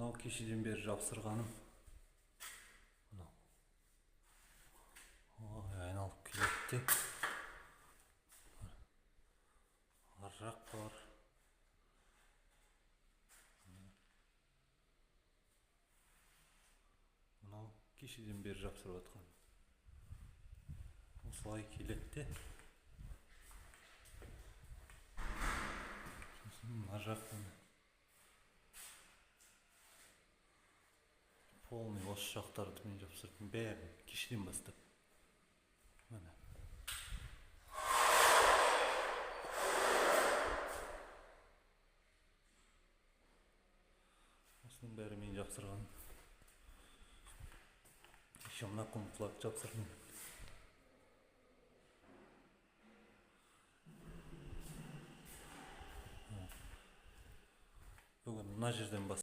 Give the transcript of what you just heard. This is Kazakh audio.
Мынау кешеден бері жапсырғаным. Мынау. Ой, айналып келеді де. Ар жақ бар. Мынау кешеден бері жапсырып жатқан. Осылай келеді де. Сосын мына жақ полный осы жақтарды мен жапсырдым бәрін кешеден бастап. Міне. Осының бәрі мен жапсырғаным. Еще мына комнаталарды жапсырдым. Бүгін мына жерден бастап